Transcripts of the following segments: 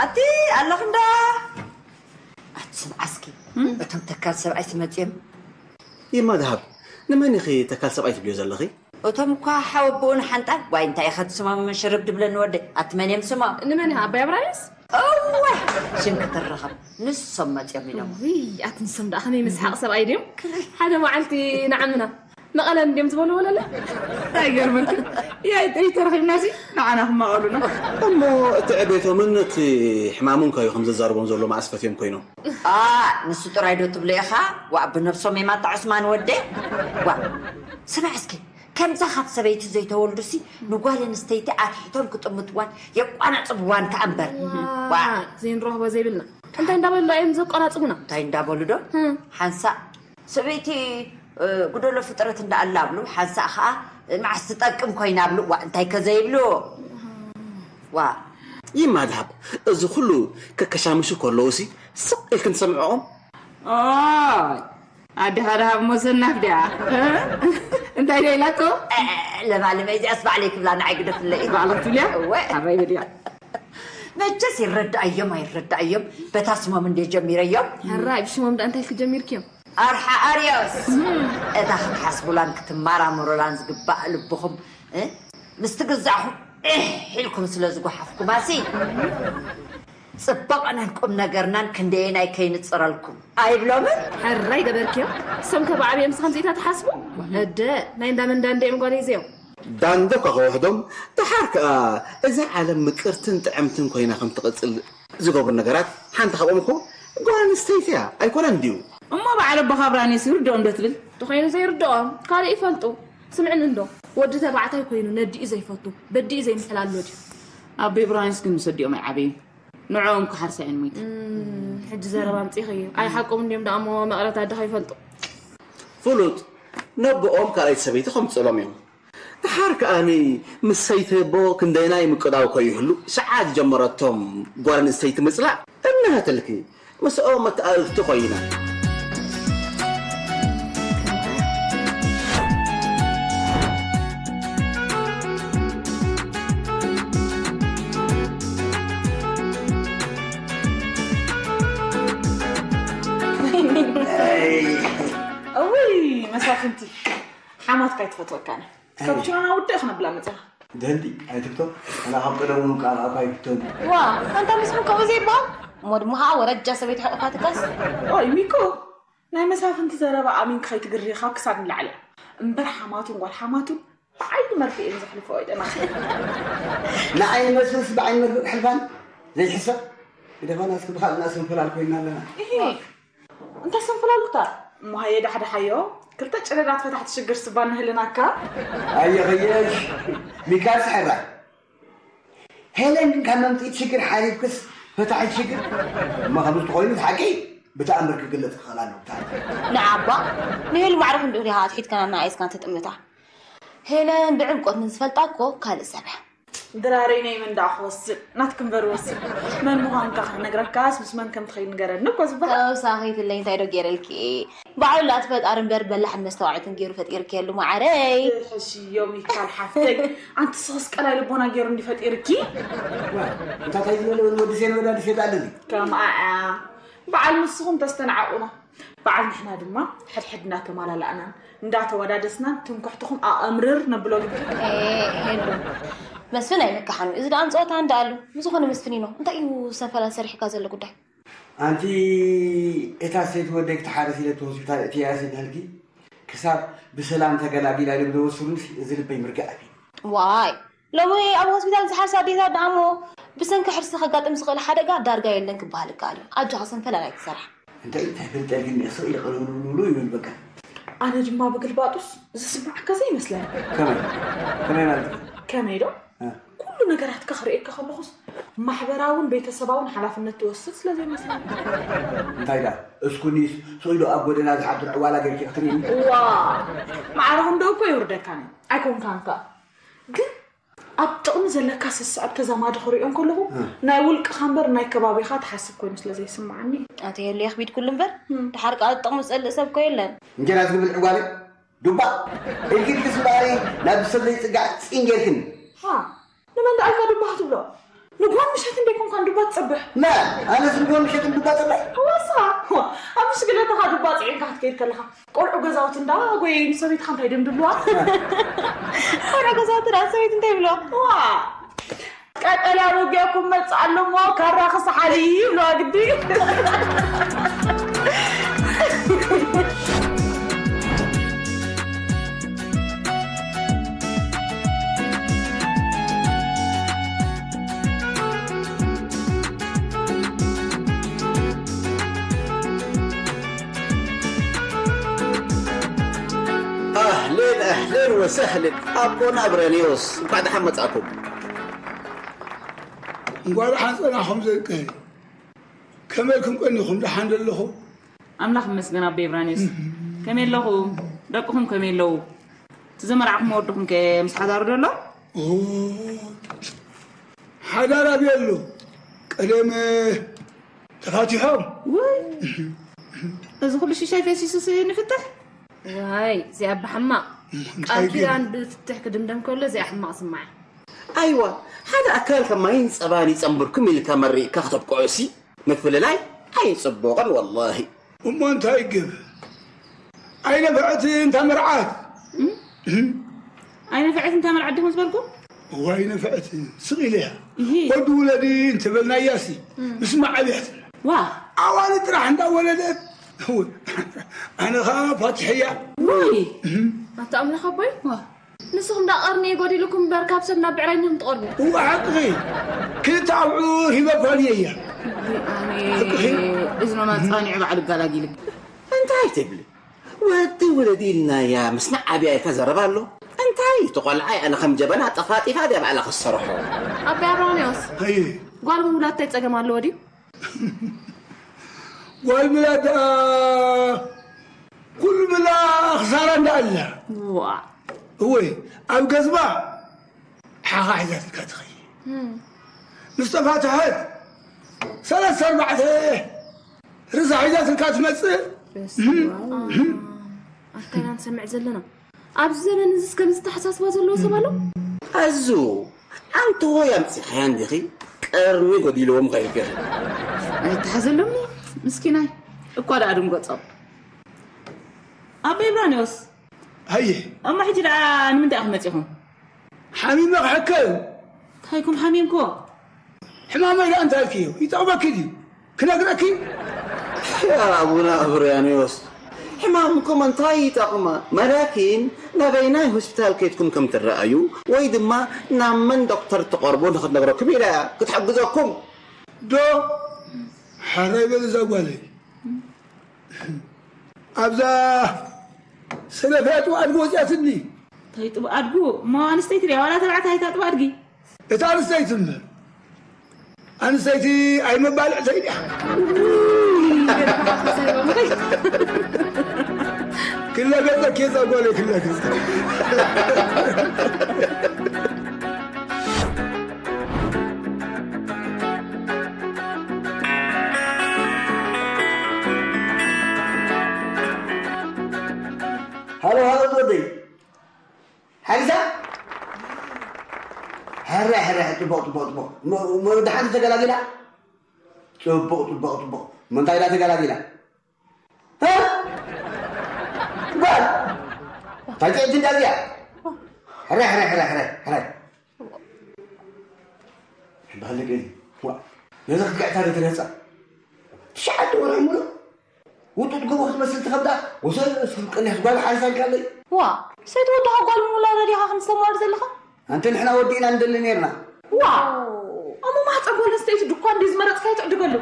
ኣቲ ኣለኽንዶ? ኣትስምዓስኪ፣ እቶም ተካል ሰብኣይ ትመፅዮም? ይማ ደሃብ፣ ንመን ኢኺ ተካል ሰብኣይ ትብልዮ ዘለኺ? እቶም እኳ ሓወቦኡን ሓንጣ፣ ዋይ እንታይ ኢኻ ትስማሙ መሸረብ ድብለኒ ወደይ፣ ኣቲ መን እዮም ስሞም? ንመን ኢኻ ኣባይ ኣብራሂምስ? እወ፣ ሽም ክትረኸብ ንሶም መፅዮም ኢሎም። ውይ ኣቲ ንሶም ደኣ ከመይ መስሓቕ ሰብኣይ ድዮም? ሓደ መዓልቲ ንዓምና መቐለ እንድዮም ዝበሉ ወለለ። ኣይገርመክን። ያይ ጥሪት ተረኺብናሲ ንዓና ክማቐሉና። እሞ እቲ ዕቤቶምን እቲ ሕማሙን ከዩ ከም ዘዛርቦም ዘሎ መኣስፈት እዮም ኮይኖም። ኣ ንሱ ጥራይ ዶ ትብሎ ኢኻ? ዋእ ብነብሶም የማታ ዑስማን ወደ። ዋእ ስማዕ እስኪ፣ ከምዛ ካብ ሰበይቲ ዘይተወልዱሲ ንጓል ኣንስተይቲ ኣትሒቶም ክጥምትዋን የቋናጽብዋን ከኣ እምበር። ዋእ ዘይንረኽቦ ዘይብልና እንታይ እንዳበሉ እዮም ዘቋናጽቡና? እንታይ እንዳበሉ ዶ ሓንሳእ ሰበይቲ ጉደሎ ፍጥረት እንዳኣላ ብሉ ሓንሳእ ኸዓ መዓስ ትጠቅም ኮይና ብሉ። ዋ እንታይ ከዘይብሉ። ዋ ይማድሃብ፣ እዚ ኩሉ ከከሻምሹ ከለውሲ ስቕ ኢልክን ትሰምዕኦም? ኦይ ኣዴኻ ደሃብ እሞ ሰናፍ ድያ? እንታይ ደኣ ኢላቶ? ለማለመ እዚኣስ ባዕለይ ክብላ ንዓይ ግደፍለይ። ባዕላ ክትብልያ? እወ። ሓራይ በልያ። መቸስ ይረዳእዮም ኣይረዳእዮም በታ ስሞም እንደ ጀሚረዮም። ሕራይ ብሽሞም ደኣ እንታይ ኢልኪ ጀሚርክዮም? ኣርሓ ኣርዮስ እታ ክትሓስቡላን ክትመራመሩላን ዝግባእ ልብኹም ምስ ትግዛእኹም ኢሕ ኢልኩም ስለ ዝጓሓፍኩማሲ ጽባቐናን ቁም ነገርናን ክንደየናይ ከይንጽረልኩም ኣይብሎምን። ሕራይ ገበርክዮ። ሰምከ ብዓብዮም ስኸምዚኢታ ትሓስቡ? እደ ናይ እንዳመን ዳንደዮም ጓል ሒዘዮም። ዳንዶ ከኸውሕዶም ደሓር ከኣ እዛ ዓለም ምቅርትን ጥዕምትን ኮይና ከም ትቕጽል ዝገብሩ ነገራት ሓንቲ ካብኦም እኮ ጓል ኣንስተይቲ እያ ኣይኮነን ድዩ? እሞ በዓል ኣቦኻ ብርሃኔስ ይርድኦም ዶ ትብል? ተኾይኑ ዘይርድኦም ካልእ ይፈልጡ። ስምዕኒ እንዶ ወዲ ተባዕታይ ኮይኑ ነዲኡ ዘይፈቱ በዲኡ ዘይምሕላሎ ድዩ? ኣቦይ ብርሃኔስ ግን ምስ ኣዲኦም ኣይዓበዩን። ንዕኦም ክሓርሳ እየን ሞይተን። ሕጂ ዘረባ ኣምጺእኽዮ። ኣይ ሓቆም እንድዮም ደኣ እሞ መቕረት ኣድኻ ይፈልጡ። ፍሉጥ ነቦኦም ካልኣይቲ ሰበይቲ ከምጽእሎም እዮም። ደሓር ከኣኒ ምስ ሰይቲ ኣቦ ክንደይናይ ምቅዳው ከይህሉ ሰዓት ጀመረቶም ጓል ኣንስተይቲ ምጽላእ እነሀትልኪ ምስኦም መተኣልፍቲ ኮይና። እውይ መሳፍንቲ ሓማትካ ኣይትፈትወካነ። ካብ ችሮና ውድእ ክነብላ መጽና። ደልዲ ኣይትብቶ ኣላ ካብ ቀደም እውን ቃል ኣኳ ኣይብቶን። ዋ ኣንታ ምስ ምቀቡ ዘይባል እሞ ድማ ከዓ ወረጃ ሰበይቲ ሕቑፋትካስ። ኦይ ሚኮ ናይ መሳፍንቲ ዘረባ ኣሚንኪ ከይትግሪ ካብ ክሳድ ንላዕሊ እምበር ሓማቱን ጓል ሓማቱን ብዓይኒ መርፍእ እዮም ዘሕልፎ ኣይጠና። ንዓይ መስልስ ብዓይኒ መርፍእ ክሕልፋን ዘይሕሰብ ግደፋና እስኪ ብካልና ስንፈላል ኮይና ኣለና። እንታይ ሰንፈላልታ እሞ ሃየ ዳሕዳሓዮ ክልተ ጭረዳት ፈታሕቲ ሽግር ስባ ንህልናካ። ኣየኸየሽ ሚካስ ሕራይ ሄለን ግን ካብ መምፅኢት ሽግር ሓሪብክስ ፈታሒት ሽግር እሞ ከምዚ ተኾይኑ ሓቂ ብተኣምር ክግለፅ ክኽእል ኣለዎ ብተኣምር። ንዓባ ንሄሉ ማዕረ ክንድኡ ዲኻ ኣትሒትካና ንኣይስካን ተጥምታ። ሄለን ብዕምቆት ንዝፈልጣ እኮ ካልእ ሰብ እያ። ድራረይ ናይ መን ደኣ ክወስድ? ናትኪ እምበር ወስድ። መን ምዃንካ ክነግረካስ ምስ መን ከም ትኸይድ ንገረኒ እኮ ዝበሃል። ተወሳኺትለይ እንታይ ዶ ገይረልኪ? ባዕሉ ኣቲ ፈጣሪ እምበር በላሕን መስተዋዕትን ገይሩ ፈጢርኪ የሉ ማዓረይ። ሕሽዮም ይካል ሓፍተይ። ኣንቲ ስኽስ ቀላይ ልቦና ገይሩ እንዲ ፈጢርኪ? እንታይ ዝበለ ወዲ ሴን ወዳ ድሴት ኣለዚ? ከምኣ እያ። በዓል ንስኹም ተስተናዓቑና። በዓል ንሕና ድማ ሕድሕድ እንዳተማላላእናን እንዳተወዳደስናን ትምክሕትኹም ኣእምርር ነብሎ ግዲ። ኤ፣ ሄሎ። መስፍን ኣይምካሕን እዩ። እዚ ደኣ ንጸወታ እንዳኣሉ። ብዝኾነ መስፍኒኖ፣ እንታይ እዩ ሰፈላ ሰሪሕካ ዘሎ ጉዳይ? ኣንቲ እታ ሰይቲ ወደይ ክትሓርስ ኢለ እቲ ሆስፒታል እትያስ ይብልኪ? ክሳብ ብሰላም ተገላጊላ ኢሎም ዝወስዱንስ እዚ ልበይ ምርጋእ ኣቢሉ። ዋይ፣ ሎሚ ኣብ ሆስፒታል ዝሓርሳ ኣዴታት ደኣ እሞ ብሰንኪ ሕርሲ ከጋጥም ዝኽእል ሓደጋ ዳርጋ የለን ክበሃል ይከኣል እዩ። ኣጆኻ ሰንፈላል ኣይትሰርሕ። እንታይ እንታይ ፈልጠልግን እየ ስቕ ኢለ ቅልውልውልውሉ ይብል በቃ። ኣነ ድማ ብግልባጡስ ዝስማዓካ ዘይመስለኒ። ከመይ? ከመይ ማለት እዩ? ከመይ ዶ? እ። ኩሉ ነገራትካ ክርእየካ ከለኹስ ማሕበራውን ቤተሰባውን ሓላፍነት ትወስድ ስለ ዘይመስለኒ። እንታይ ዳ? እስኩኒስ ስቕ ኢሉ ኣብ ጎደና ዝሓድር ዕዋላ ገይርኪ ክትርእይኒ? ዋ! ማዕረ ክንደኡ እኮ ይውርደካ ነይ። ኣይኮንካን ከኣ። ግን ኣብ ጥቕሚ ዘለካ ስስዐብ ተዛማዲ ክርእዮ እንከለኹ፣ እ። ናይ ውልቅኻ እምበር ናይ ከባቢኻ ትሓስብ ኮይኑ ስለ ዘይስምዓኒ። ኣቲ የሉ የኽቢድ ኩሉ እምበር፣ እም። ድሓር ከኣ ጥቕሚ ዝጸልእ ሰብ እኮ የለን። እንጀራ ዝብል ዕጓለ ዱባ ኢልኪ ድክስ እምበኣሪ ናብ ሰብ ዘይጽጋዕ ጺን ጌርክን። ሃ፣ ንመን ደኣ ኢልካ ዱባ ክትብሎ? ንጓል ምሸት እንደ ኮንካ ዱባ ትጸብሕ። መን? ኣነስ ንጓል ምሸት ዱባ ጸብሕ? ወሳ፣ ኣብ ምሽግለታኻ ዱባ ጽዒንካ ክትከይድ ከለኻ፣ ቆልዑ ገዛውቲ እንዳ ጎየዩ ንሰበይትኻ እንታይ ደም ድብልዋ? ቆልዑ ገዛውቲ ደኣ ሰበይቲ እንታይ ይብልዋ? ዋ! ቀጠልያ በጊዕኩም መጽእ ኣሎ እሞ ካራ ክሰሓል እዩ ይብልዋ ግዲ። ኣህሌን ኣህሌን ወሰህሌን ኣቦና ብረኔዎስ እንኳዕ ደሓን መጻእኩም። እንኳዕ ደሓን ጸናኹም ዘቀ። ከመይ ኢልኩም ቀኒኹም? ደሓን ዶ ኣለኹም? ኣምላኽ ይመስገን ኣቦ ብራኔዎስ። ከመይ ኣለኹም? ደቅኹም ከመይ ኣለዉ? እቲ ዘመርዓኹም ወድኹም ከ ምስ ሓዳሩ ዶ ኣሎ? ኦ፣ ሓዳር ኣበይ ኣሎ? ቀደም ተፋቲሖም። ውይ፣ እዚ ኩሉ ሽሻይ ፈሲሱስ ንፍትሕ? ዋይ፣ እዚኣ ኣባ ሕማቕ። እንታይ ቃል ኪዳን ገይሩ? ብፍትሕ ክድምደም ከሎ እዚኣ ሕማቕ ስማዕ። ኣይዋ፣ ሓደ ኣካል ከም ማይን ጸባን ይጸንብርኩም ኢልካ መሪቕካ ክተብቅዖሲ ምፍልላይ ኣይጽቡቕን ወላሂ። እሞ እንታይ ይገብር? ኣይነፍዐት እንታ መርዓት። እም? እም? ኣይነፍዐት እንታ መርዓት ዲኹም ዝበልኩም? እዋ ኣይነፍዐት፣ ስቕ ኢለ እያ። እሂ። ወዲ ውለዲ እንተበልናያሲ፣ እም። ምስማዕ ኣብያትና። ዋ። ኣዋልድ ጥራሕ እንዳወለደት፣ ኣነ ኸኣ ፋትሐያ። ውይ! እም። ኣታ ኣምላኽ ኣቦይ? ዋ። ንስኹም ዳ ቀርኒ ጎዲልኩም እምበር ካብ ሰብ ናብ ብዕራይ እንዲኹም ትቐርቡ። እዋ ሓቅኺ። ክልተ ኣብዑር ሂበ ፋልየ እያ። ኣሜን። ሓቅኺ። እዝኖና ጻኒዑ ባዕሉ ጋላጊል። እንታይ ትብሊ? ወዲ ውለዲ ኢልናያ ምስ ንዓብያ ኢልካ ዘረባ ኣሎ። እንታይ እቲ ቆልዓይ ኣነ ከም ጀበና ጠፋጢፋ ድያ ባዕላ ክትሰርሖ? ኣባ ኣብራንዮስ፣ ኣየ። ጓል ምውላድ እንታይ ጸገም ኣለዎ ድዩ? ጓል ምላድ ደኣ ኩሉ ምላ ክሳራ እንዳ ኣላ። ዋ። እወይ፣ ኣብ ገዝባ ሓኻ ሒዛትልካ ትኸይድ። እም። ምስ ተፋትሐት ሰለስተ ኣርባዕተ ርዛ ሒዛትልካ ትመጽእ። በስመ እም። ኣብ ካይና ንሰምዕ ዘለና። ኣብዚ ዘመን እዚስ ከምዚ ተሓሳስባ ዘለዎ ሰብ ኣሎ? ኣዙ፣ ኣንተ ሆይ ኣምጺኻያ እንዲኺ? ቀርኒ ጎዲልዎም ከይገር። ኣይተሓዘሎምኒ፣ ምስኪናይ። እኳ ደኣ ድንገጾም። ኣቦ ኢብራንዮስ። ሃየ። እሞ ሕጂ ደኣ ንምንታይ ኢኹም መጺኹም? ሓሚመ ክሕከም። እንታይ ኢኹም ሓሚምክዎ? ሕማመይ ደኣ እንታይ ኢልክዮ? ይጠቕመኪ ድዩ? ክነግረኪ? ያ ኣቡነ ኣብርያኖስ፣ ሕማምኩም እንታይ ይጠቕማ? መላኪን ናበይናይ ሆስፒታል ከይድኩም ከም ትረኣዩ ወይ ድማ ናብ መን ዶክተር ትቐርቡ ንኽትነግረኩም ኢላ እያ ክትሕግዘኩም። ዶ? ሓራይ በል እዛ ጓለይ። ኣብዛ ሰለፍያ ጥቡ ኣድጊ ወፂኣትኒ። እንታይ ጥቡ ኣድጉ? እሞ ኣንስተይቲ ድያ ዋላ ተባዕታይ እታ ጥቡ ኣድጊ? እታ ኣንስተይቲ እምበር ኣንስተይቲ ኣይመባልዕተይ ድያ? ክላገጸ ኬዛ ጓለ ክላገጸ። ሃሎ፣ ሃሎ፣ ወደይ። ሓሪሳ? ሕረ፣ ሕረ፣ ጽቡቕ፣ ጽቡቕ፣ ጽቡቕ። ሞ-፣ ሞ-፣ ደሓን ተገላጊላ? ጽቡቕ፣ ጽቡቕ፣ ጽቡቕ። ምንታይ ኢላ ተገላጊላ? እ? ጓል! እንታይ ጥዕቲ እንዳ እዚኣ? ሕረ፣ ሕረ፣ ሕረ፣ ሕረ፣ ሕረ። ባልቅ፣ ዋ፣ ነዚ ክትግዕታ ዶ ትረህጻ? ትሽዓተ ወርሒ ሙሉእ ውጡጥ ጎቦ ክትመስል ትኸብዳ፣ ወሰን ስም ቅንያት ጓል ሓሪሳ ኢልካለይ። ዋ፣ ሰይቲ ወድኻ ጓል ምውላዳ ዲኻ ከም ዝተማወር ዘለኻ? ኣንቲ ንሕና ወዲእና ንደሊ ኔርና። ዋ፣ ኣሞ ማህፀን ጓል ኣንስተይቲ ድኳን ድዩ ዝመረፅካዮ ትዕድገሉ?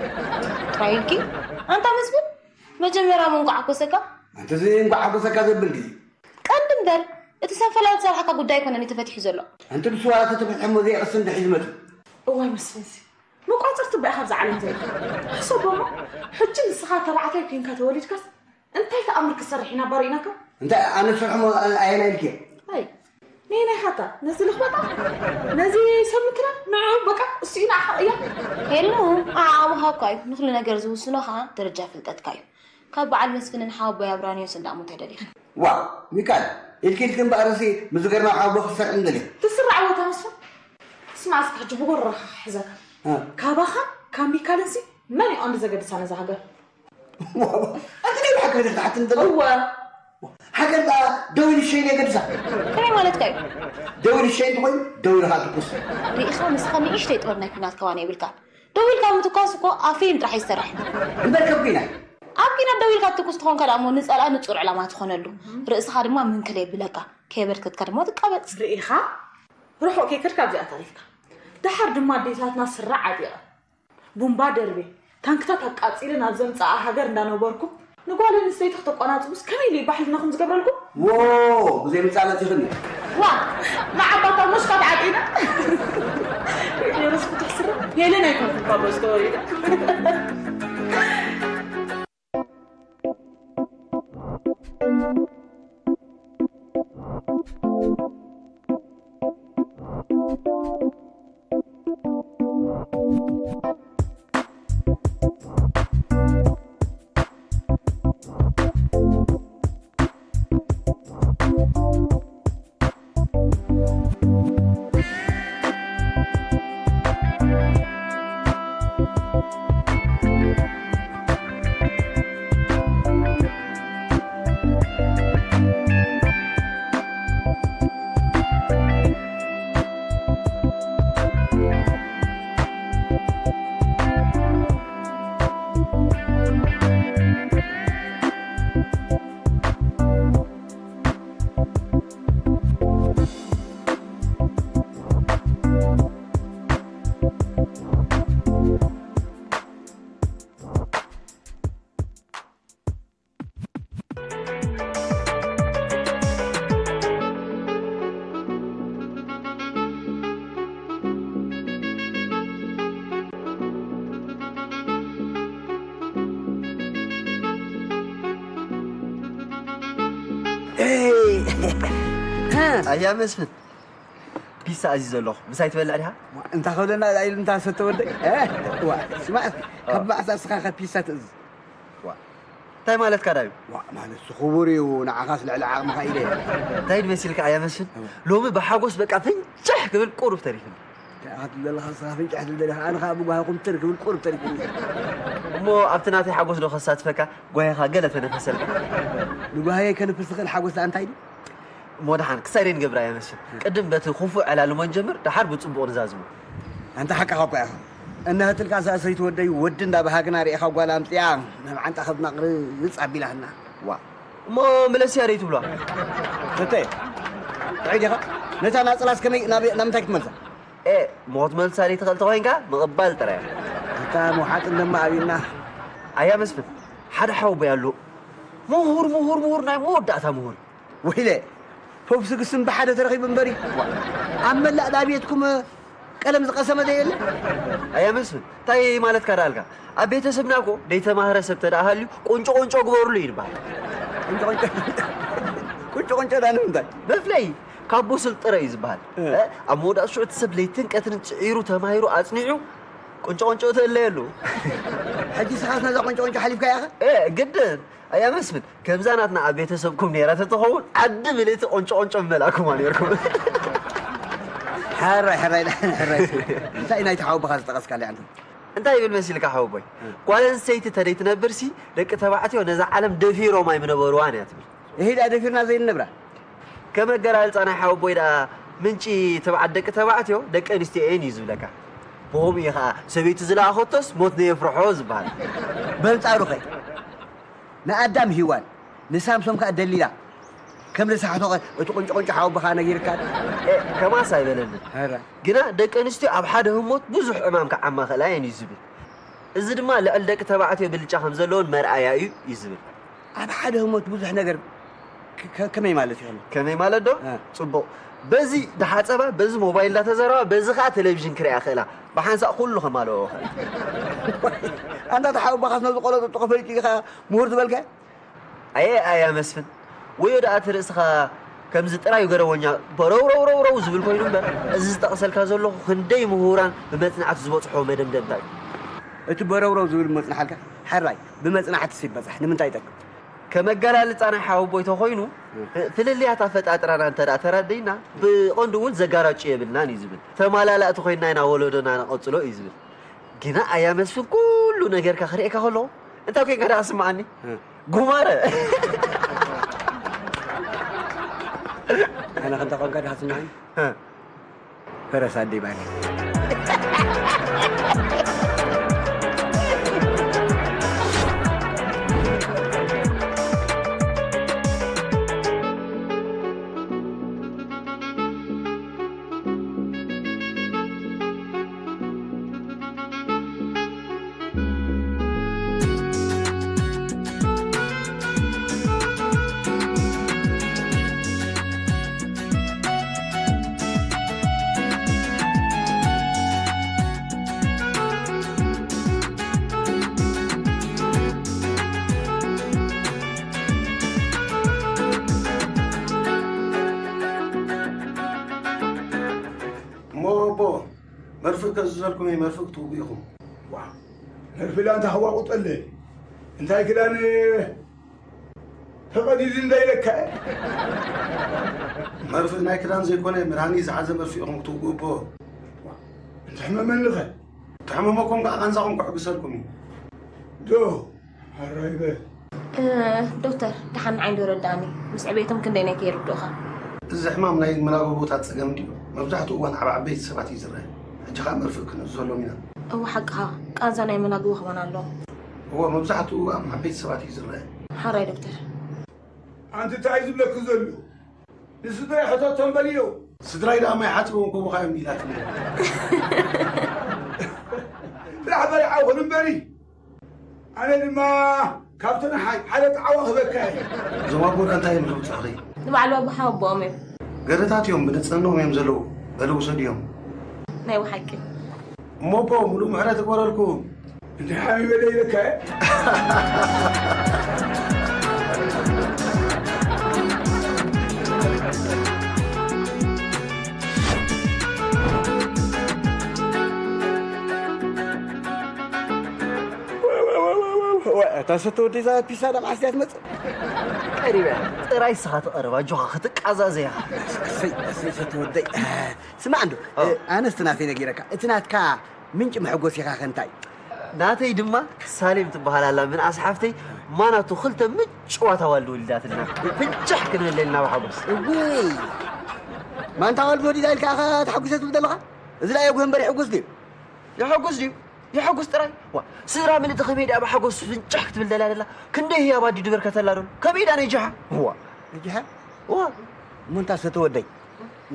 ጥራይ ኢልኪ? ኣንታ መስፍን፣ መጀመርያ እንቋዕ ሓጎሰካ። ኣንቲ እዚ እንቋዕ ሓጎሰካ ዘብል ድዩ? ቀንዲ እምበር፣ እቲ ሰብ ፈላል ዝሰርሓካ ጉዳይ ኣይኮነን እዩ ተፈቲሑ ዘሎ። ኣንቲ ብስዋላ ተተፈትሐ እሞ ዘይቕስን ድሕሪ ዝመጽእ። እዋይ መስፍንሲ፣ መቋፅርቲ እባ ኢኻ ኣብዛ ዓለም ዘለካ። ሕሰቦ እሞ፣ ሕጂ ንስኻ ተባዕታይ ኮይንካ ተወሊድካስ እንታይ ተኣምር ክትሰርሕ ኢና ባሪእናካ? እንታይ ኣነ ዝሰርሖ እሞ ኣየናይ ኢልክዮ? ኣይ፣ ነየናይ ኢኻታ? ነዚ ልኽበጣ? ነዚ ሰብ ምክራ? ንዑ በቃ፣ እሱ እዩ ንዓኻ እያ። ሄሉ፣ ኣእምሮኻ እኳ እዩ ንኹሉ ነገር ዝውስኖ ኸዓ ደረጃ ፍልጠትካ እዩ። ካብ በዓል መስፍንን ሓወቦይ ኣብራንዮስ እንዳእሞት ኣይደሊኽን። ዋው፣ ሚካል፣ ኢልኪ ኢልኪ እምበኣርሲ ምስ ገርማ ሓወቦ ክትሰርሒ እንደሊ። ትስራዕ ቦታ መስፍን? ስማዕ እስከ ሕጂ ብጎረኻ ክሕዘካ። እ። ካባኻ ካብ ሚካልንሲ መን እዩ ቀንዲ ዘገድሳ ነዛ ሃገር? ዋው፣ ኣንቲ ናይ ብሓቂ ኢኺ ትሓትኒ ዘለኺ? እወ። ሃገር ደኣ ደው ኢሉ ሸይን የገድሳ። ከመይ ማለትካ እዩ? ደው ኢሉ ሸይን እንተኾይኑ ደው ኢልካ ትኩስ። ርኢኻ ንስኻ ንእሽተይ ጥበብ ናይ ኲናት ከማን የብልካን። ደው ኢልካ ምትኳስ እኮ ኣብ ፊልም ጥራሕ እዩ ዝሰርሕ። እምበር ከም ኲናት። ኣብ ኲናት ደው ኢልካ ትኩስ ትኾንካ ደኣ እሞ ንጸላኢ ንጹር ዕላማ ትኾነሉ። ርእስኻ ድማ ምንክል የብለካ። ከየበርከትካ ድማ ትቃበጽ። ርኢኻ? ርሑቕ ከይከድካ ኣብዚኣ ተሪፍካ። ደሓር ድማ ኣዴታትና ስረ ዓጢቐ ቡምባ ደርቤ፣ ታንክታት ኣቃጺለ ናብ ዘምጽኣ ሃገር እንዳነበርኩም፣ ንጓል ኣንስተይቲ ክተቆናጽቡስ ከመይ ኢሉ እዩ ባሕልናኹም ዝገብረልኩም? ዎ፣ ብዘይ ምጻን ኣጺኽኒ። ዋ፣ ንዓባታ ሙሽካ ተዓጢና። ኔሮስ ፍትሕ ስረ፣ ሄለን ኣይኮንኩም ካብ ርእሲ ተወሪደ። ኣያ መስፍን፣ ፒሳ ኣዚዘ ኣለኹ። ምሳይ ትበልዕ ዲኻ? እንታ ከብለና ኢሉ እንታ ሰተ ወደይ። እ? ዋ፣ ስማዕ እስኪ፣ ካብ መዓስ እስኻ ከ ፒሳ ትእዝዝ? ዋ፣ እንታይ ማለትካ ዳዩ? ዋ፣ ማለት እሱ ክቡር እዩ፣ ንዓኻስ ልዕሊ ዓቕምኻ ኢለ እየ። እንታይ መሲልካ ኣያ መስፍን? እወ። ሎሚ ብሓጎስ በቃ ፍንጭሕ ክብል ቁሩብ ተሪፉኒ። እንታይ ኢኻ ትብል ዘለኻ ንስኻ ፍንጭሕ ትብል ዘለኻ? ኣነ ኸኣ ብጓሂ ኩምትር ክብል ቁሩብ ተሪፉኒ። እሞ ኣብቲ ናተይ ሓጎስ ዶ ከሳትፈካ ጓሂኻ ገለ ተነፈሰልካ? ንጓሂየይ ከንፍስ ዝኽእል ሓጎስ ደኣ እንታይ ድዩ? እሞ ደሓን ክሳይ ደይ ንገብራ እያ መስል። ቅድም በቲ ክፉእ ዕላልሞ ንጀምር፣ ደሓር ብጽቡቕ ንዛዝሞ። ኣንታ ሓቅኻ እኮ ኢኻ። እነሀትልካ እዛ ሰይቲ ወደይ ወዲ እንዳ በሃግና ርኢኻ ጓል ኣምጽኣ ናብ ዓንጣ ከብድና ቅርጽ ኣቢላትና። ዋ። እሞ ምለስያ ደይ ትብሏ? ተተ። ጥዑይ ዲኻ? ነታ ናጽላስ ከመይ ናብ፣ ናብ ምንታይ ክትመልሳ? ኤ፣ ሞት መልሳ ደይ ትኽእል ተኾይንካ ምቕባል ጥራይ። ኣታ መውሓጥ እንደማ ኣብዩና። ኣያ መስፍን፣ ሓደ ሓወቦይ ኣሎ። ምሁር፣ ምሁር፣ ምሁር፣ ናይ መወዳእታ ምሁር። ወይለ፣ ፖፕ ስግስን ብሓደ ተረኺቡ እምበሪ። ኣብ መላእ ዳ ቤትኩም ቀለም ዝቐሰመ ዶ የለ? ኣያ መስፍን፣ እንታይ ማለትካ ደኣልካ? ኣብ ቤተሰብና እኮ ደይተማህረ ሰብ ተደኣ ሃልዩ፣ ቁንጮ ቁንጮ ግበሩሉ እዩ ዝበሃል። ቁንጮ ቁንጮ ቁንጮ ቁንጮ ዳ ንምንታይ? መፍለይ ካብ ብሱል ጥረ እዩ ዝበሃል። እ። እ፣ ኣብ መወዳእታ ሽዑ እቲ ሰብ ለይትን ቀትርን ጽዒሩ ተማሂሩ ኣጽኒዑ ቁንጮ ቁንጮ ተለየሉ። ሕጂ ስኻስ ነዛ ቁንጮ ቁንጮ ሓሊፍካያ ኢኻ? እ፣ ግድን። ኣያ መስፍን፣ ከምዛ ናትና ኣብ ቤተሰብኩም ነይራ ተትኸውን ዓዲ ምልእቲ ቁንጮ ቁንጮ ምመላእኩማ ነይርኩም። ሕራይ ሕራይ ሕራይ። እንታይ ናይቲ ሓወቦኻ ዝጠቐስካለይ ኣንተ? እንታይ ይብል መሲልካ ሓወቦይ? እ። ጓል ኣንስተይቲ ተደይትነብርሲ ደቂ ተባዕትዮ ነዛ ዓለም ደፊሮም ኣይምነበርዋን እያ ትብል። እሂዳ ደፊርና ዘይንነብራ። ከም ኣገላልጻ ናይ ሓወቦይ ደኣ ምንጪ ትብዓት ደቂ ተባዕትዮ ደቂ ኣንስትዮ እየን እዩ ዝብለካ። ብኸምኡ እዩ ኸኣ ሰበይቱ ዝለኣኸቶስ ሞት ነየፍርሖ ዝበሃል። በንጻሩ ኸ ንኣዳም ሂዋን ንሳምሶም ከኣ ደሊላ ከም ዝሰሓቶ ኸ እቲ ቁንጭ ቁንጭ ሓወቦኻ ነጊርካ? እ፣ ከማስ ኣይበለንን። ኧረ። ግና ደቂ ኣንስትዮ ኣብ ሓደ ህሞት ብዙሕ ዕማም ክዓማ ኽእላ እየን እዩ ዝብል። እዚ ድማ ልዕሊ ደቂ ተባዕትዮ ብልጫ ከም ዘለዎን መርኣያ እዩ እዩ ዝብል። ኣብ ሓደ ህሞት ብዙሕ ነገር ከ-፣ ከ-፣ ከመይ ማለት እዩ? ከመይ ማለት ዶ? እ። ጽቡቕ። በዚ ደሓጸባ፣ በዚ ሞባይል እንዳተዘረባ፣ በዚ ኸኣ ቴሌቪዥን ክሪኣ ክእላ። ብሓንሳእ ኩሉ ከማልኦ ኸእል። ኣንታ ተሓውባኻስ ነዚ ቆሎ ጥጥቆ ፈሊጡ ኢኻ ምሁር ዝበልካ? ኣየ ኣያ መስፍን፣ ወዮ ደኣ እቲ ርእስኻ ከምዚ ጥራይ ገረወኛ በረው ረው ረው ረው ዝብል ኮይኑ እምበር፣ እዚ ዝጠቕሰልካ ዘለኹ ክንደይ ምሁራን ብመጽናዕቲ ዝበጽሖ መደምደምታ እዩ። እቲ በረው ረው ዝብል መጽናሓልካ? ሕራይ፣ ብመጽናዕትስ ይበጻሕ፣ ንምንታይ ይጠቅም? ከም ኣገላልጻ ናይ ሓወቦይ ተኾይኑ፣ እ። ፍልልያት ኣፈጣጥራና እንተ ደኣ ተረዲእና፣ ብቐንዱ እውን ዘጋራጩ የብልናን እዩ ዝብል። ተማላላእቲ ኮይንና ኢና ወለዶና ነቐጽሎ እዩ ዝብል። ግና ኣያ መስፍን ኩሉ ነገርካ ክርእየካ ከለኹ፣ እንታይ ኮይንካ ደኣ ስምዓኒ? እ። ጉማረ። ኣነ ከ እንታይ ኮንካ ደኣ ስምዓኒ? እ። ፈረስ ኣደይ ባኒ። እሞ ኣቦ፣ መርፍእ ከዝዘልኩም እየ፣ መርፍእ ክትውጉ ኢኹም። ዋ፣ መርፍእ ዳኣ እንታይ ክዋቁጠለ? እንታይ ክዳን ተቐዲዱ እንዳ ኢለካ? መርፍእ ናይ ክዳን ዘይኮነ፣ መድሃኒት ዝሓዘ መርፍእ ኢኹም ክትውጉ ኣቦ። ዋ፣ እንተሕመመኒ ኸ? ተሕመመኩም ከዓ ቃንዛኹም ክሕግሰልኩም እዩ። ዶ? ኣራይ በል። እ፣ ዶክተር፣ ደሓን ንዓይ ዶ ረዳእኒ? ምስ ዕቤቶም ክንደይ ናይ ከይርድኡኻ? እዚ ሕማም ናይ መላበቦታት ጸገም ድዩ? መብዛሕትኡ እዋን ኣብ ዓበይቲ ሰባት እዩ ዝረአ። ሕጂ ኸኣ መርፍእ ክንእዝዘሎም ኢና። እወ፣ ሓቅኻ። ቃንዛ ናይ መላግቦ ክኾን ኣለዎ። እወ፣ መብዛሕትኡ ኣብ ዓበይቲ ሰባት እዩ ዝረአ። ሓራይ ዶክተር። ኣንቲ እንታይ ዝብለኪ ዘሎ? ንስድራይ ሕተቶም በልዮ። ስድራይ ደኣ ማይ ሓጺቦም ክህቡኻ እዮም ኢላትኒ። ጥራሕ በልዓ ኹን እምበሪ። ኣነ ድማ ካብተን ሓ-፣ ሓደ ጣዕዋ ክህበካ እየ። እዞም ኣቦ ደኣ እንታይ እዮም ዝብሉ ጽሕኺ? ንባዕሉ ኣቦ ሓወቦኦም እዮም። ገረታት እዮም፣ ብንጽህንኦም እዮም ዘለዉ። በሉ ውሰድዮም። ናይ ብሓቂ። እሞ ኣቦ፣ ምሉእ ምሕረት ይግበረልኩም። እንደ ሓቢበ ደይለካ። እታ ሰተ ወደይ እዛ ፒሳ ዳ መዓስ እያ ትመጽእ? ቀሪባ እያ። ጥራይ ንስኻ ተቐረብ፣ ኣጆኻ ክትቃዛዘ ኢኻ። እሰይ፣ እሰይ፣ ሰተ ወደይ። ስማዕ እንዶ፣ ኣዎ። ኣነስ እቲ ናተይ ነጊረካ፣ እቲ ናትካ ምንጪ መሐጎሲኻ ከ እንታይ? ናተይ ድማ ሳሌም ትበሃል ኣላ፣ ምንኣስ ሓፍተይ፣ ማናቱ ክልተ ምጭዋት ኣዋልድ ወሊዳትና። ፍንጭሕ ክንብል ኢልና ብሓጎስ። እውይ! ማንታ ኣዋልድ ወሊዳ ኢልካ ኢኻ ተሓጒሰ ትብል ዘለኻ? እዚ ደኣ የጉህ እምበር ይሕጉስ ድዩ? ይሕጉስ ድዩ? ይሕጉስ ጥራይ። ዋ፣ ስድራ ምልእቲ ከመይ ደኣ ብሓጎስ ፍንጭሕ ክትብል ደልያ ደላ? ክንደይ ህያብ ኣድዩ ድበርከተላ ዶ? ከመይ ደኣ ነጅሓ? ዋ። ነጅሓ? ዋ። እሞ እንታ ሰተ ወደይ፣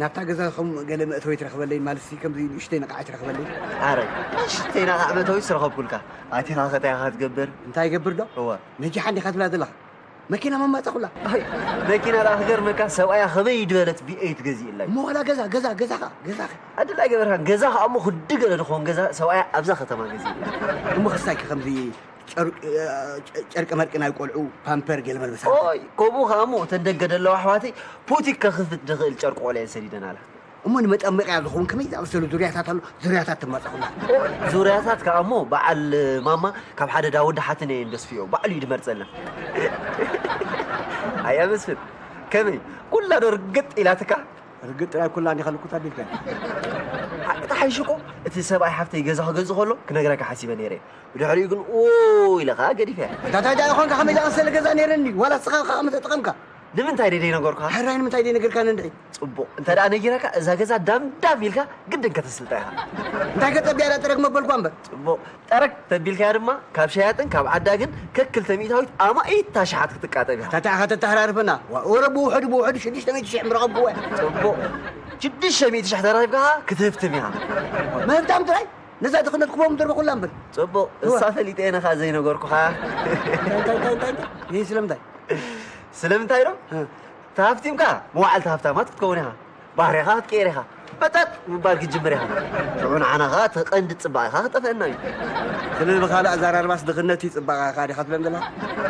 ናብታ ገዛኹም ገለ መእተዊ ትረኽበለይ፣ ማለትሲ ከምዚ ንእሽተይ ነቓዕ ትረኽበለይ? ኣረ፣ ንእሽተይ ነቓዕ መእተዊ ዝረኸብኩልካ። ኣቲኻ ኸ እንታይ ኢኻ ትገብር? እንታይ ይገብር ዶ? እወ። ነጃሓ እንዲኻ ትብላ ዘለኻ? መኪና መማጻኹላ። ኣይ፣ መኪና ደኣ ክገርመካ፣ ሰብኣያ ኸመይ ድበለት ቪ ኤይት ገዚእላ እዩ። እሞ ዋላ ገዛ፣ ገዛ፣ ገዛ ኸ፣ ገዛ ኸ? ኣድላይ ገበርካ፣ ገዛ ኸኣ እሞ ክዲ ገለ ድኾን ገዛ ሰብኣያ ኣብዛ ከተማ ገዚእላ። እሞ ክሳይኪ ከምዚ ጨርቂ መርቂ ናይ ቆልዑ ፓምፐር ገለ መልበሳ። ኦይ፣ ከምኡ ከኣ እሞ እተን ደገ ዘለዋ ኣሕዋተይ ቡቲክ ከኽፍት ዝኽእል ጨርቂ ቆልዐ እየን ሰዲደናላ። እሞ ንመጠመቕያ ዝኸውን ከመይ ዝኣመሰሉ ዙርያታት ኣሎ፣ ዙርያታት ትመጸኹላ። ዙርያታት ከኣ እሞ በዓል ማማ ካብ ሓደ ዳውድ ሓትነ እየን ደስፍዮ ባዕሉ እዩ ዝመርጸልና። ኣያ መስፍን፣ ከመይ ኩላ ዶ ርግጥ ኢላትካ? ርግጥ ጥራይ ኩላ እንዲኻ ልኩት ኣቢልካ። ሓቂ ተሓይሽኮ እቲ ሰብኣይ ሓፍተይ ገዛ ክገዝእ ከሎ ክነግረካ ሓሲበ ነይረ። ብድሕሪኡ ግን ኡ ኢለ ኸዓ ገዲፈያ። እንታይ ደኣ ይኾንካ ከመይ ዝኣመሰለ ገዛ ነይረኒ ዋላ ስኻ ኸዓ መተጠቐምካ። ንምንታይ ደይ ነገርኩኻ? ሕራይ ንምንታይ ደይ ነገርካ ንድዒ? ጽቡቕ እንተ ደኣ ነጊረካ እዛ ገዛ ዳምዳም ኢልካ ግድን ከተስልጣ ኢኻ። እንታይ ከጸብያ ደኣ ጥረግ መበልኳ እምበር። ጽቡቕ ጠረግ ተቢልካያ ድማ ካብ ሸያጥን ካብ ዓዳግን ከክልተ ሚእታዊት ኣማኢት ታሽሓት ክትቃጠብ ኢኻ። ታታ ኢኻ ተተሃራርፈና። ወረ ብውሕዱ ብውሕዱ ሽዱሽተ ሚእቲ ሽሕ ምረቐብክዎ። ጽቡቕ ሽዱሽተ ሚእቲ ሽሕ ተራኺብካ ክትህፍትም ኢኻ። ምህብታም ጥራይ ነዛ ድኽነት ክቦም ደርበ ኩላ እምበር። ጽቡቕ እዋ። እሳ ፈሊጠ እየ ነኻ ዘይነገርኩኻ። እንታይ እንታይ እንታይ እንታይ እንታይ? ይህ ስለምንታይ? ስለምንታይ ዶ? እ። ተሃፍቲምካ መዋዕልቲ ሃፍታማት ክትከውን ኢኻ። ባህርያኻ ክትቀየር ኢኻ። መጠጥ ምባል ክትጅምር ኢኻ። ሽዑ ንዓና ኸኣ እቲ ቀንዲ ጽባቐኻ ክጠፍአና እዩ። ስለዚ ብኻልእ ኣዘራርባስ ድኽነት እዩ ጽባቐኻ ዲኻ ትብለን ዘለኻ?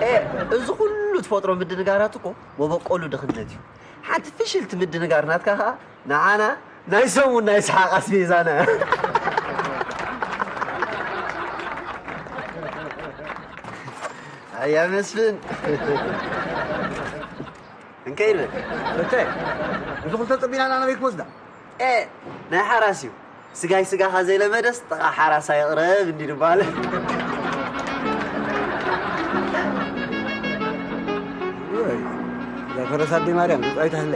ኤ፣ እዚ ኩሉ ትፈጥሮ ምድንጋራት እኮ መበቆሉ ድኽነት እዩ። ሓንቲ ፍሽልቲ ምድንጋር ናትካ ኸኣ ንዓና ናይ ሰሙን ናይ ሰሓቕ ኣስቤዛና እያ። ኣያ መስፍን። እንከይድ በል። እተ፣ እዚ ክልተ ጸቢና ናበይ ክወስዳ? ኤ፣ ናይ ሓራስ እዩ። ስጋይ ስጋኻ ዘይለመደስ ጥቓ ሓራስ ኣይቕረብ እንዲ ንባል። ወይ፣ እዛ ፈረስ ኣደይ ማርያም፣ ብጻይ ተህለ።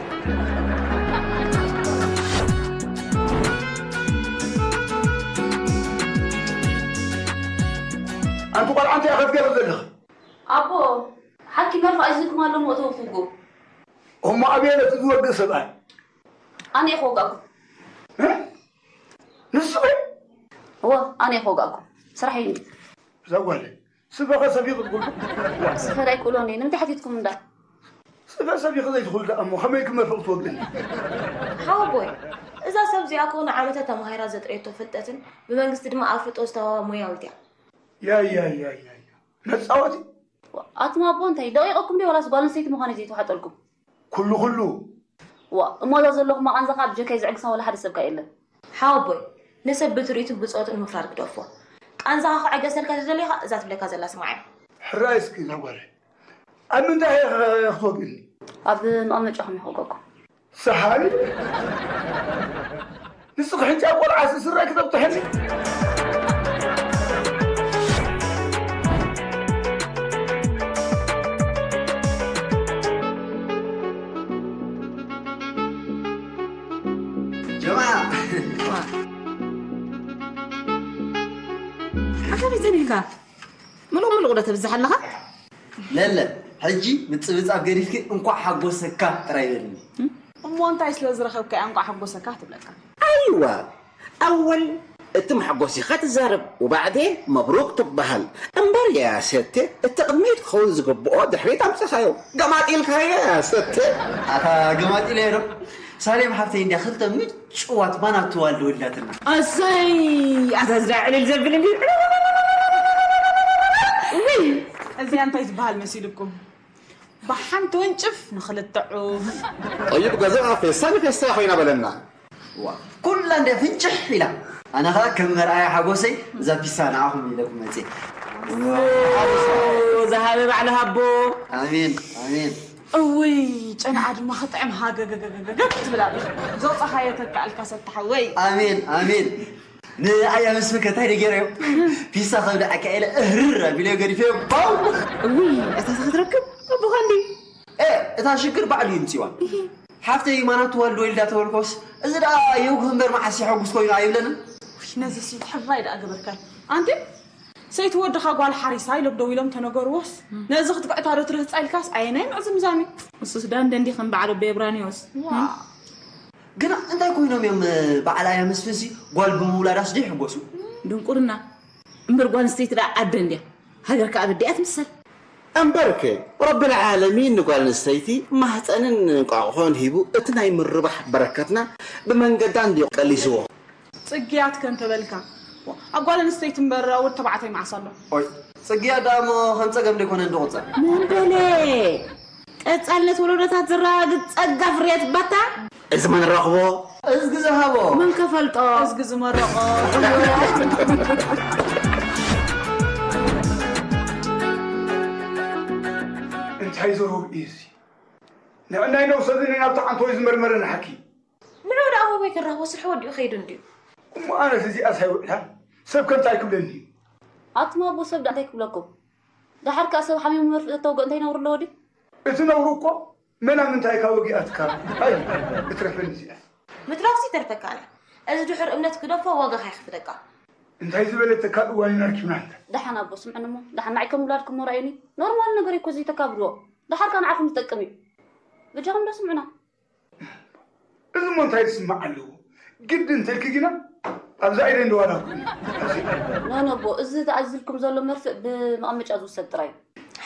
ኣንቲ ቆልዓ እንታይ ኢኻ ትገብር ዘለኻ? ኣቦ፣ ሓኪም መርፍእ ኣዚዝኩም ኣሎ፣ ሞእተው ትውግኡ። እሞ ኣበይ ኣሎ እቲ ዝወግእ ሰብኣይ? ኣነ እየ ክወጋእኩም። እ? ንስኺ? እወ፣ ኣነ እየ ክወጋእኩም። ስራሕ እዩ እንዲ። እዛ ጓለይ፣ ስፈኸ ሰፊኺ ትኽእሉ? ስፈ ዳይ ክእሎኒ፣ ንምንታይ ሓቲትኩም እንዳ? ስፈ ሰፊኺ ዘይትኽእሉ ደኣ እሞ ከመይ ክመርፍእ ክትወግእኒ? ሓወቦይ፣ እዛ ሰብ እዚኣ እኮ ንዓመታት ተማሂራ ዘጥረየቶ ፍልጠትን ብመንግስቲ ድማ ኣፍልጦ ዝተዋህባ ሞያዊት እያ። ያ፣ ያ፣ ያ፣ ያ፣ ያ። መጻወቲ? ኣቱም ኣቦ እንታይ ደቂቐኩም ድዩ ዋላስ ጓል ኣንስተይቲ ምዃነይ ዘይተዋሕጠልኩም? ኩሉ ኩሉ። ዋ፣ እሞ እዛ ዘለኹማ ቃንዛ ኸኣ ብጀካይ ዝዕግሳ ዋላ ሓደ ሰብ ከኣ የለን። ሓወቦይ፣ ንሰብ ብትርኢቱን ብጾቱን ምፍራድ ግደፎ። ቃንዛኻ ክዕገሰልካ ተደሊኻ እዛ ትብለካ ዘላ ስማዕ እያ። ሕራይ እስኪ እዛ ጓለይ። ኣብ ምንታይ ኢኻ ክትወግእኒ? ኣብ መቐመጫኹም ኢኹ ወገኩም። ሰሓቢ። ንስኺ ሕጂ ኣብ ቆልዓ ስስራይ ክተብትሐኒ? ጀማዓ። ኣንታ ቤት ዘን ኢልካ ምሉቕ ምሉቕ ዶ ተብዝሕ ኣለኻ? ለለ፣ ሕጂ ምጽብጻብ ገዲፍኪ እንኳዕ ሓጎሰካ ጥራይ በልኒ። እሞ እንታይ ስለ ዝረኸብካያ እንኳዕ ሓጎሰካ ትብለካ? ኣይዋ፣ ኣወል እቲ መሐጎሲኻ ትዛረብ፣ ወባዕዴ መብሩክ ትበሃል። እምበር ያ ሰቴ፣ እቲ ቅድሚት ክኸውን ዝግብኦ ድሕሪት ኣምጺኻዮ። ገማጢልካዮ ያ ሰቴ። ኣታ ገማጢለዮ ዶ? ሳሌም ሓፍተይ እንድያ ክልተ ምጭዋት ማናቱ ኣልወላትና። ኣሰይ፣ ኣታ ዝዳ ዕልል ዘብል እንዲ። ውይ፣ እዚኣ እንታይ ዝበሃል መሲልኩም? ብሓንቲ ወንጭፍ ንኽልተ ዑፍ። ጠይብ ገዛኣ ፌስታ ንፌስታ ኮይና በለና። ዋ፣ ኩላ እንደ ፍንጭሕ ኢላ። ኣነ ኸኣ ከም መርኣያ ሓጎሰይ እዛ ፒሳ ንዓኹም ኢለ ክመጽእ። ዝሃበ ባዕሉ ሃቦ። ኣሜን፣ ኣሜን። እውይ፣ ጨንዓ ድማ ክጥዕም ሃገገገገገ ትብል ኣላ። ዘውጻኻዮ ተካእልካ ሰተሓወይ። ኣሜን፣ ኣሜን። ንኣያ መስፍን ከ እንታይ ደገረዮ? ፒሳ ከብልዐካ ኢለ እህርር ኣቢለዮ ገዲፈዮ። ባው! እውይ፣ እታ ክትረክብ ኣቦኻ እንዲ። ኤ፣ እታ ሽግር ባዕሉ ይምጽዋ። እሂ። ሓፍተይ ማናቱ ዋልዶ ኢልዳ ተበልኮስ፣ እዚ ደኣ የውግህ እምበር መዓስ የሐጉስ ኮይኑ ኣይብለንን። ውይ፣ ነዚ ሲ ሕራይ ደኣ ገበርካዮ። ኣንቲ፣ ሰይቲ ወድኻ ጓል ሓሪሳ ኢሎም ደው ኢሎም ተነገርዎስ፣ ነዚ ክትግዕታ ዶ ትርህጻ ኢልካስ ኣየናይ ምዕዝምዛም እዩ? ንሱስ ዳንደ እንዲ ከም በዓል ኣቦ የብራንዮስ። ዋ። ግና እንታይ ኮይኖም እዮም በዓል ኣያ መስፍንሲ ጓል ብምውላዳስ ዘይሕጎሱ? ድንቁርና። እምበር ጓል ኣንስተይቲ ደኣ ዓደ እንድያ። ሃገር ከኣ በዲኣ ትምሰል። እምበርከ ረብል ዓለሚን ንጓል ኣንስተይቲ ማህፀንን እንቋቑሖን ሂቡ እቲ ናይ ምርባሕ በረከትና ብመንገዳ እንድዩ ቀሊስዎ። ጽግያት ከንተበልካ ኣብ ጓል ኣንስተይቲ እምበር ወድ ተባዕታይ መዓስ ኣሎ? ኦይ፣ ጽግያ ደኣ እሞ ከም ጸገም ደይኮነ እንዶ ቁጸር። መን በለ? ቀጻልነት ወለዶታት ዘረጋግጽ ጸጋ ፍርያት ባታ። እዚ መን ረኽቦ? እዝጊ ዝሃቦ። መን ከፈልጦ? እዝጊ ዝመረቖ። እንታይ ዘረብ እዩ እዚ? ንዕናይ ነብሰ ዝኒ ናብቲ ዓንቶ ዝመርመረኒ ሓኪም። ንዑ ደኣ ኣበይ ክራኽቦ ስርሑ ወዲኡ ከይዱ እንድዩ። እሞ ኣነስ እዚኣስ ኣይውዕላን። ሰብ ከ እንታይ ክብለኒ እዩ? ኣቱም ኣቦ ሰብ ደኣ እንታይ ክብለኩም? ደሓር ከኣ ሰብ ሓሚሙ መርፍእ ተተውግኦ እንታይ ነውሪ ኣለዎ ድዩ? እቲ ነውሪ እኮ መን ኣብ ምንታይ እካ ወጊኣትካ? ኣይ እትረፈኒ እዚኣስ። ምትራፍሲ ይተርፈካ ኣነ። እዚ ድሑር እምነት ግደፎ ዋጋኻ የኽፍለካ። እንታይ ዝበለተካ እዋን ኢና ረኪብና እንተ። ደሓን ኣቦ ስምዑኒ እሞ ደሓን ንዓይ ከም ውላድኩም እሞ ርኣዩኒ። ኖርማል ነገር እዩ እኮ እዚ ተካብድዎ። ደሓር ከኣ ንዓኹም ዝጠቅም እዩ። በጃኹም ዶ ስምዑና። እዚ እሞ እንታይ ዝስማዕ ኣለዎ? ግዲ እንተልኪ ግና ኣብዛ ኢደይ እንደዋላኩ እዩ። ኖ ኖ ኣቦ፣ እዚ ተኣዚዝልኩም ዘሎ መርፍእ ብመቐመጫ ዝውሰድ ጥራይ እዩ።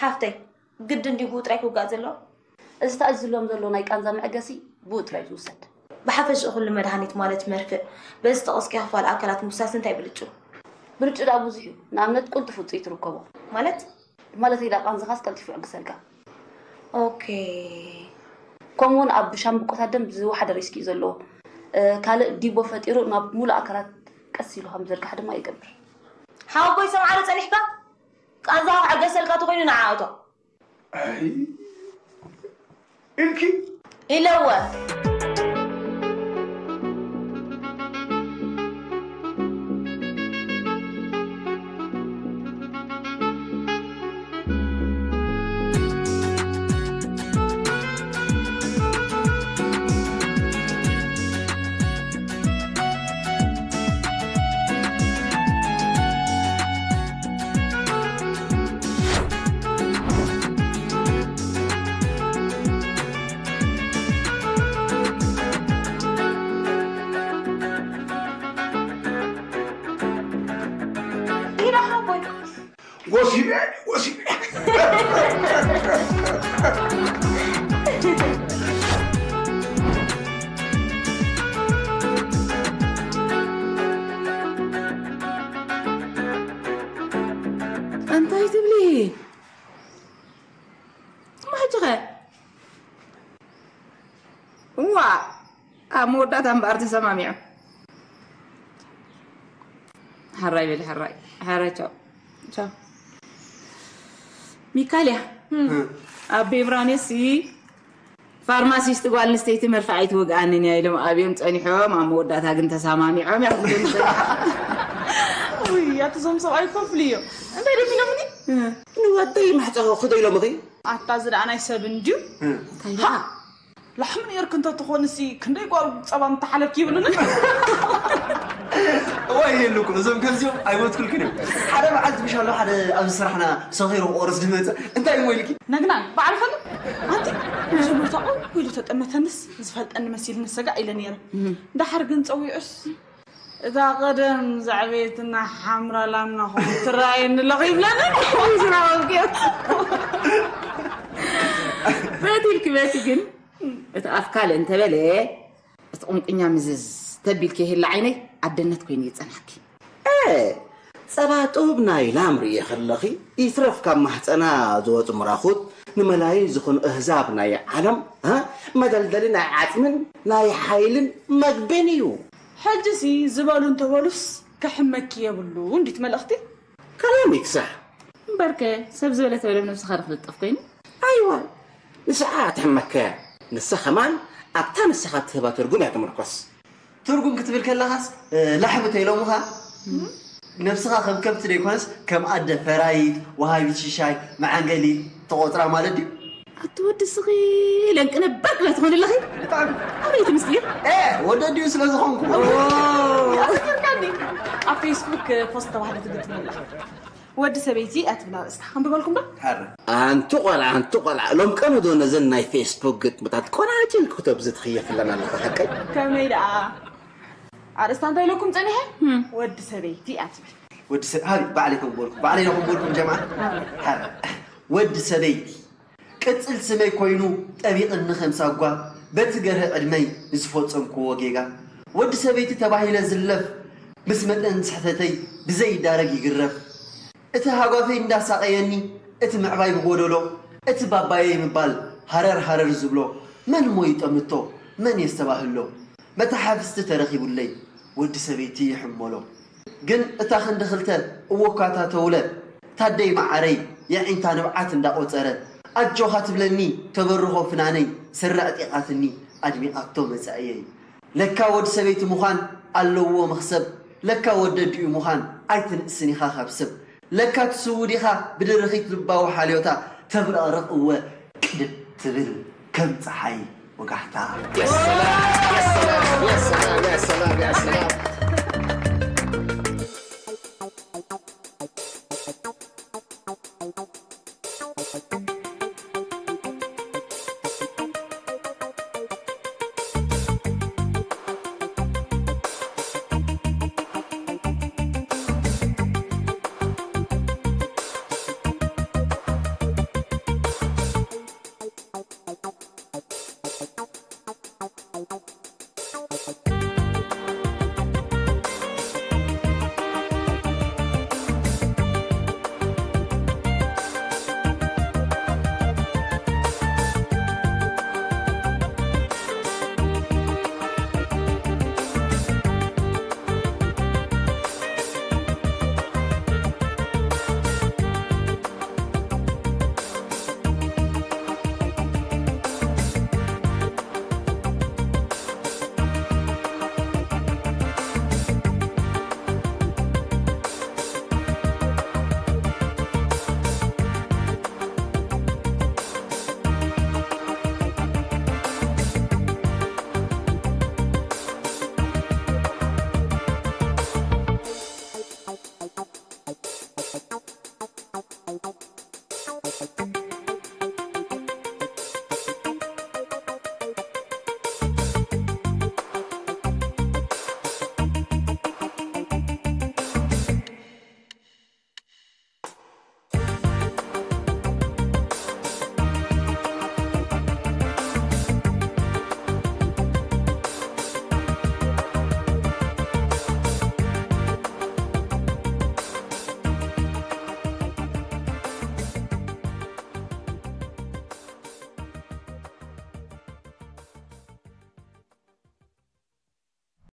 ሓፍተይ፣ ግዲ እንድዩ ብኡ ጥራይ ክውጋእ ዘለዎ? እዚ ተኣዚዝሎም ዘሎ ናይ ቃንዛ መዐገሲ ብኡ ጥራይ እዩ ዝውሰድ። ብሓፈሽኡ ኩሉ መድሃኒት ማለት መርፍእ በዚ ዝጠቐስክዮ ክፋል ኣካላት ምፍሳስ እንታይ ብልጭ? ብልጭ ደኣ ብዙሕ እዩ። ንኣብነት ቅልጡፍ ውጽኢት ይርከቦ። ማለት? ማለተይ ደኣ ቃንዛኻስ ቀልጢፉ ይዕግሰልካ። ኦኬ። ከምኡውን ኣብ ሻምብቆታት ደም ዝወሓደ ሪስክ እዩ ዘለዎ። ካልእ ዲቦ ፈጢሩ ናብ ሙሉእ ኣካላት ቀስ ኢሉ ከም ዝዝርጋሕ ድማ ይገብር። ሓወቦይ ሰምዓዶ ጸኒሕካ? ቃንዛ ክዕገሰልካ ተኾይኑ ንዓ እቶ። ኣይ ኢልኪ ኢለወ። ወሲበ ወሲበ እንታይ ትብሊ? እሞ ሕጂ ኸ? እዋ ኣብ መወዳእታ እምበኣር ተሰማሚዖም። ሕራይ በሊ ሕራይ ሕራይ ቻው ቻው። ሚካልያ ኣብ ቤብራኔስ ፋርማሲስት ጓል ኣንስተይቲ መርፍእ ኣይትወግኣንን እያ ኢሎም ኣብዮም ጸኒሖም፣ ኣብ መወዳእታ ግን ተሳማሚዖም እያ ክትብል ጸኒሓ። ውይ ኣቲ ዞም ሰብኣይ እኮ ፍልይ እዮም። እንታይ ደም ኢሎምኒ? ንወደይ ማሕፀ ክዶ ኢሎምኺ? ኣታ እዚ ደኣ ናይ ሰብ እንድዩ። እንታይ ደኣ? ላሕሚ ነይርክ እንተትኾንሲ ክንደይ ጓል ፀባ ምተሓለብክ ይብሉኒ። እዋይ የልኩም እዞም ከምዚኦም ኣይሞትኩልክን እዮም። ሓደ መዓልቲ ምሽ ኣሎ ሓደ ኣብዚ ስራሕና ሰኺሩ ክቆርስ ዝመፀ እንታይ እሞ ኢልኪ? ነግናን በዓል ፈልጥ ኣንቲ መጀመርታ ቁ ኢሉ ተጠመተንስ ዝፈልጠኒ መሲልኒ ሰጋእ ኢለ ነይረ። ደሓር ግን ፀዊዑስ እታ ቀደም ዘዕበየትና ሓምራ ላምና ኾን ትረኣየኒ ኣለኹ ይብለኒ። ዝራወብክዮ በቲ ኢልኪ በቲ ግን እቲ ኣፍ ካልእ እንተበለ እቲ ቁንቁኛ ምዝዝ ተቢልኪ ይህላ ዓይነይ ኣደነት ኮይኑ ይጸናኪ። እ ጸባ ጡብ ናይ ላም ርእየ ከለኺ ይትረፍ ካብ ማህጸና ዝወጹ ምራኹት ንመላዩ ዝኾኑ እህዛብ ናይ ዓለም እ መደልደሊ ናይ ዓጽምን ናይ ሓይልን መግብን እዩ። ሕጂሲ ዝበሉ እንተበሉስ ክሕመኪ የብሉን ድዩ እቲ መልእኽቲ? ከላም ይክሳሕ። እምበርከ ሰብ ዝበለ ተበለ ብነብስኻ ዶ ክልጠፍ ኮይኑ? ኣይዋ ንስኻ ትሕመካ እያ። ንሳ ኸማን ኣብታ ንስኻ እትህባ ትርጉም እያ ትምርኮስ። ትርጉም ክትብል ከለኻስ ላሕሚ ተይሎምኻ ነብስኻ ከም ከብቲ ደይኮነስ ከም ኣደ ፈራይት፣ ወሃቢት ሽሻይ፣ መዓንገሊት ትቖጽራ ማለት ድዩ? ኣቲ ወዲ ስኺ ለንቅነ በርክ ትኾኒ ኣለኺ። ብጣዕሚ ዓበይቲ ምስጢር። ኤ ወዲ ኣዲኡ ስለ ዝኾንኩ። ኣብ ፌስቡክ ፖስት ተባህለ ትግጥም ኣላ። ወዲ ሰበይቲ እያ ትብል ኣርእስታ። ኣንብበልኩም ዶ? ሓረ። ኣንቲ ቆልዓ ኣንቲ ቆልዓ ሎም ቀኑ ዶ ነዘን ናይ ፌስቡክ ግጥምታት ቆናጅል ክተብዚ ትኽየፍለን ኣለኻ ሓቀይ? ከመይ ደኣ? ኣርእስታ እንታይ ኢለኩም ጸኒሐ? ወዲ ሰበይቲ እያ ትብል። ወዲ ሰብ ሃቢ ባዕለይ ከም በልኩ ባዕለይ ከም በልኩም ጀማዓ። ሓረ። ወዲ ሰበይቲ ቅጽል ስመይ ኮይኑ ጠቢቕኒ ከም ሳጓ በቲ ገርሂ ዕድመይ ንዝፈጸምክዎ ጌጋ ወዲ ሰበይቲ ተባሂለ ዝለፍ ምስ መጠን ስሕተተይ ብዘይዳረግ ይግረፍ እቲ ሃጓፈይ እንዳሳቐየኒ፣ እቲ ምዕባይ ብጎደሎ፣ እቲ ባባየይ ምባል ሃረር ሃረር ዝብሎ፣ መን እሞ ይጠምቶ፣ መን የስተባህሎ? መተሓፍስቲ ተረኺቡለይ፣ ወዲ ሰበይቲ ይሕመሎ። ግን እታ ክንዲ ክልተ እወካታ ተውለ፣ ታደይ መዓረይ የዒንታ ንብዓት እንዳቖጸረ፣ ኣጆኻ ትብለኒ ተበርኾ ፍናነይ፣ ስረ ዕጢቓትኒ ኣድሚቓቶ መጻእየይ። ለካ ወድ ሰበይቲ ምዃን ኣለዎ መኽሰብ፣ ለካ ወድ ኣዲኡ ምዃን ኣይትንእስን ኢኻ ካብ ሰብ። ለካ ትስውድ ኢኻ ብድርኺት ልባዊ ሓልዮታ፣ ተብረቕርቕ እወ ቅድድ ትብል ከም ጸሓይ ወጋሕታ። يا سلام يا سلام يا سلام يا سلام يا سلام